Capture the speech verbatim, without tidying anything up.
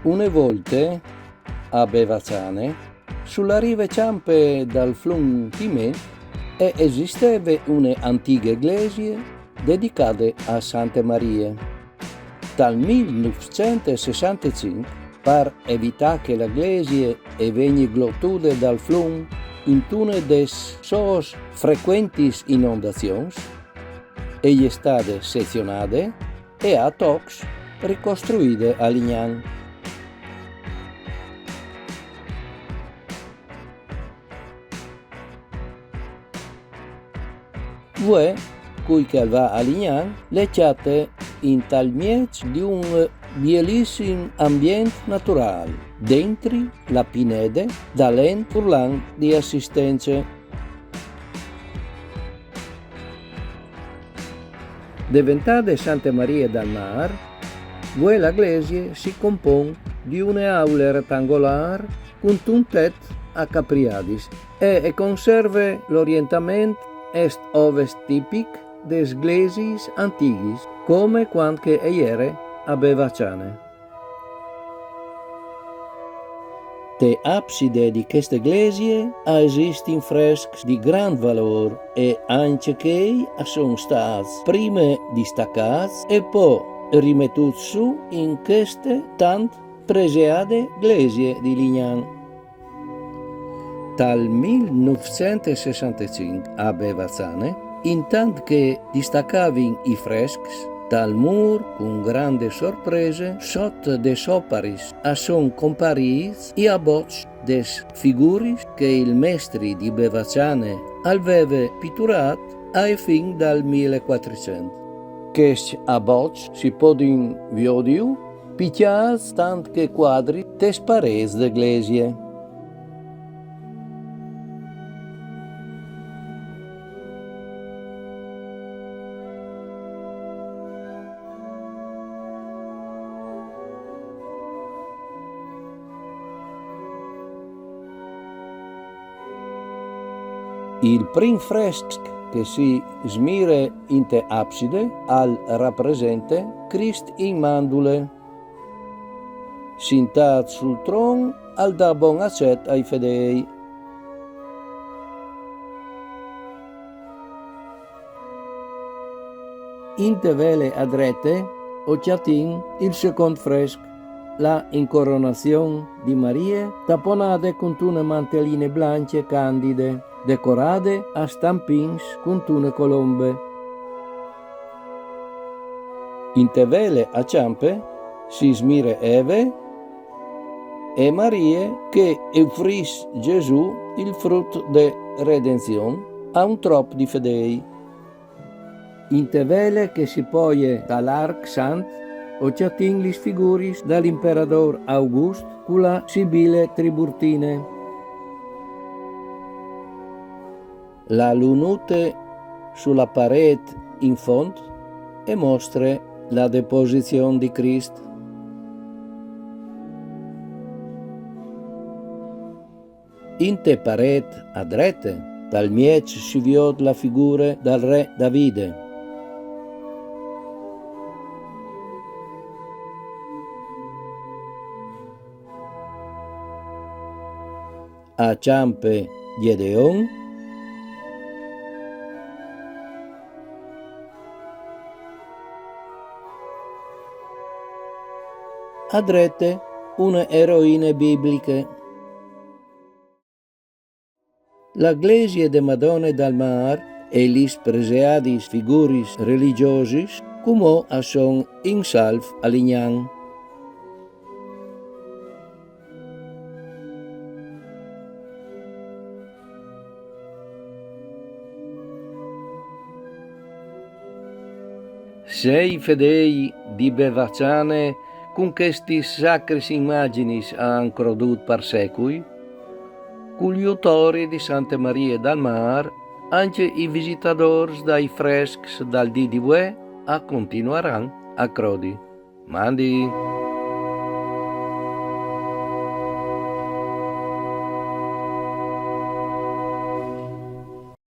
Une volte, a Bevaçane, su la rive çampe dal flum Timè, e esisteve une antighe glesie dedicade a Sante Marie. Dal mil nûfcent e sessantecinc, par evitâ che la glesie e vegni glotude dal flum intune des sôs frecuentis inondazions, e je stade sezionade e a tocs ricostruide a Lignan. Vuê, cui che al va a Lignan, le cjate intal mieç di un bielissim ambient naturâl, dentri la pinede dal Ent Furlan di Assistence. Deventade Sante Marie dal Mâr, vuê la glesie si compon di une aule retangolâr cuntun tet a capriadis e e conserve l'orientament est-ovest tipic des glesiis antighis, come cuant che e jere a Bevaçane. Te abside di cheste glesie a esistin frescs di grant valôr e ancje chei a son stâts prime distacâts e po rimetûts sù in cheste tant preseade glesie di Lignan. Dal mil nûfcent e sessantecinc a Bevaçane, intant che distacavin i frescs, dal mûr, cun grande sorprese, sot des oparis a son comparîts i aboçs des figuris che il mestri di Bevaçane al veve piturât ae fin dal mil e cuatricent. Chescj aboçs si podin viodiu picjâts tant che cuadris tes parêts de glesie. Il prin fresc che si smire inte abside al rapresente Crist in mandule, sintât sul tron, al dà bon acet ai fedêi. Inte vele a drete o cjatìn il secont fresc, la Incoronazion di Marie, taponade cuntune manteline blancje candide, decorade a stampins cuntune colombe. Inte vele a çampe si smire Eve e Marie che e ufrìs Gesù, il frut de redenzion, a un trop di fedêi. Inte vele che si poie tal arc sant o cjatìn lis figuris dal imperadôr August cu la Sibile Triburtine. La lunute su la parêt in font e mostre la deposizion di Crist. Inte parêt a drete, tal mieç si viôt la figure dal re Davide. A çampe Gedeon. A drete une eroine bibliche. La glesie de Madone dal Mâr e lis preseadis figuris religjosis cumò a son in salf a Lignan. Se i fedêi di Bevaçane cun chestis sacris imaginis a àn crodût par secui, cul jutori di Sante Marie dal Mâr, ancje i visitadôrs dai frescs dal dì di vuê a continuaran a crodi. Mandi!